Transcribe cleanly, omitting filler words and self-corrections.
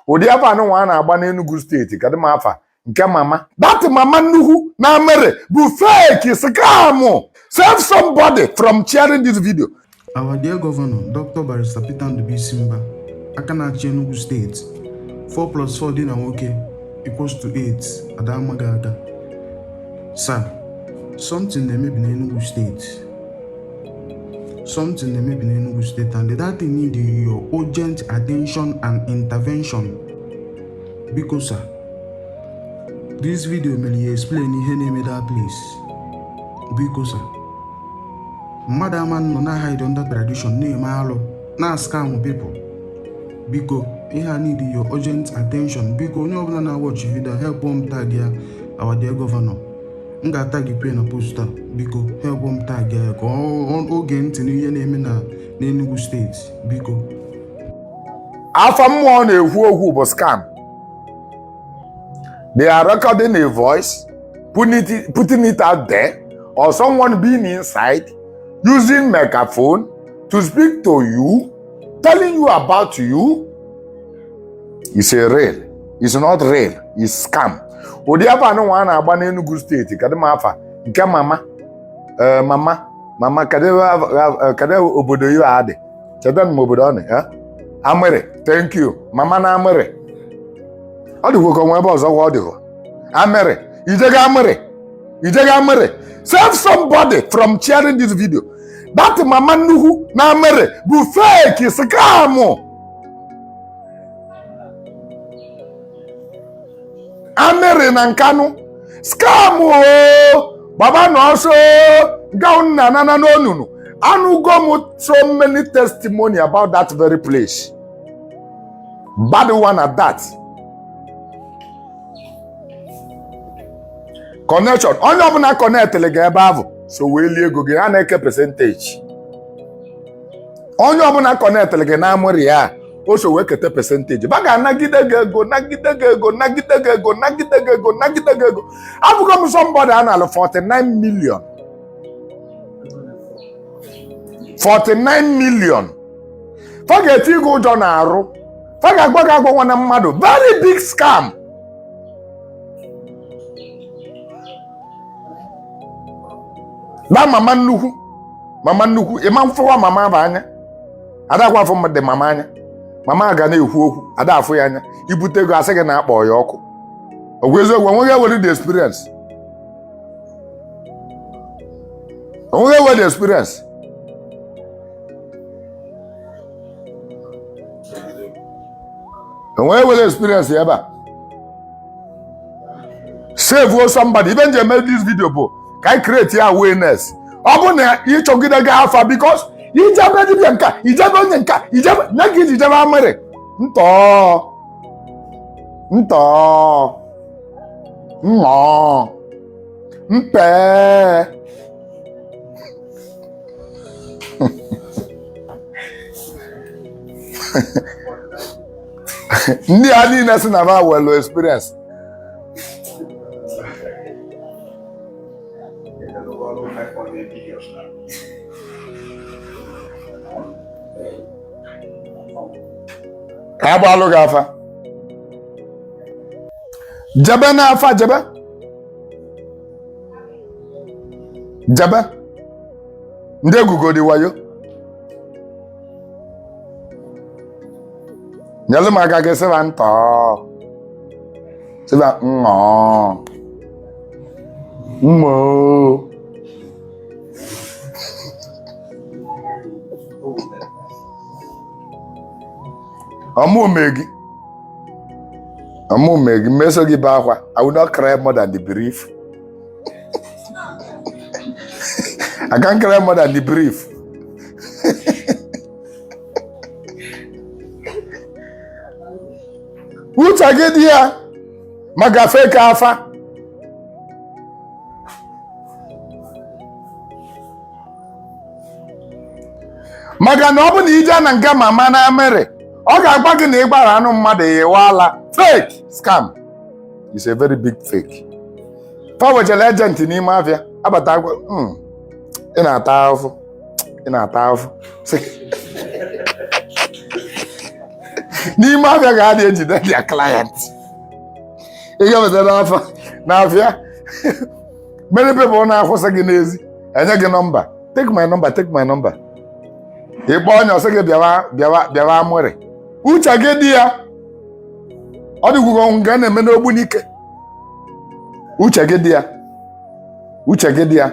Ụdị afa anụnwa a na-agba n'Enugu steeti, kedụ m afa nke mama that mama nnukwu na Amịrị bụ fake scam. Save somebody from sharing this video. Our dear Governor, Dr. Barrister Peter Ndubuisi Mbah, aka na-achị Enugu steeti, 4 plus 4 dị na nwoke equals to 8, ada amaghị aka. Sir, something na-emebi n'Enugu steeti. Something na-emebi n'Enugu steeti and that thing need your urgent attention and intervention. Biko sir, this video mere ya explain ihe na-eme that place. Biko sir, mmadụ ama nọ na hide under tradition na-eme alụ na scam people. Biko, ihe a need your urgent attention. Biko, onye ọbụla na-watch video, help m tag ya our dear governor. M ga-atag pe na post a. Biko, help m tag ya ka o gee ntị n'ihe na-eme na n'Enugu steeti. Biko. Afa mmụọ na-ekwu okwu bụ scam. They are recording a voice, putting it out there, or someone being inside using megaphone to speak to you, telling you about you. It's a real. It's not real. It's scam. Ụdị afa anụnwa a na-agba n'Enugu steeti, kedụ m afa nke mama mama mama kedu kedu obodo iwe a dị? Cheta m obodo ọ dị. Amịrị, thank you. Mama na Amịrị, ọ dịkwa ka onwe ebe ọzọ kwa ọ dịkwa Amịrị. Ijega Amịrị, ijega Amịrị. Save somebody from sharing this video. That mama nnukwu na Amịrị bụ fake scam. Amịrị na Nkanụ scam o gbaba na ọsọ nke nna nana n'onunu. Anụgo m so many testimony about that very place, bad one at that. Connection, onye ọbụla connectịrị gị ebe ahụ so wee lie ego gị. Ha na-eke percentage. Onye ọbụla connectịrị gị na Amịrị ya, o so wee keta percentage. Ba ga-anagide gị ego, nagide gị ego, nagide gị ego, nagide gị ego, nagide gị ego. Abụgo m somebody a na-alụ 49 million, 49 million. Fa ga-eti gị ụjọ na-arụ, fa ga-agwa gị agwa nwa na mmadụ. Very big scam. Na mama nnukwu, mama nnukwu, ịma mfụwa mama bụ anya adakwa afụ dị mama anya. Mama ga na-ekwu okwu, ada afụ ya anya. Ibute ego, asị gị na akpọ ya ọkụ. Ọgwụ eziokwu, onweghị ewere the experience, onweghị ewere the experience. Onweghị ewere experience ebe a. Save somebody. Ibe nji eme this video bụ ka anyị create ya awareness. Ọ bụ na ịchọgide gị afa, because ijebe dibịa nka, ijebe onye nka, ijebe nye gị iji jebe Amịrị, ntọọ ntọọ nnọọ mpee. Ndị a niile si na ba welu experience. Ka a gbalụ gị afa, jebe n'afa, jebe jebe ndị egwugodi wayo. Nyelụ m aka gị, sịba ntọọ, sịba nnọọ mmoo. Ọmụme gị, ọmụme gị mmeso gị bụ akwa. I will not cry more than the bereaved. I can't cry more than the bereaved. Uche gị dị ya maka fake afa. Maka na ọ bụ na ije na nke mama na Amịrị, ọ ga-agwa gị na ịgbara anụ mmadụ ịwala. Fake scam is a very big fake. Fa wejere agent n'ime afịa abata agwa, ị na-ata ahụhụ, ị na-ata ahụhụ." Sị, N'ime afịa ka a na-ejide their client. Ị ga-eweta n'afọ n'afịa, many people na-akwụsị gị n'ezi, enye gị nọmba, "Take my number, take my number." Ịkpọ onye, ọsị gị bịawa, bịawa, bịawa. Amụrị uche gị dị ya, ọ dịgwugo nke a na-eme n'Ogbunike. Uche gị dị ya, uche gị dị ya.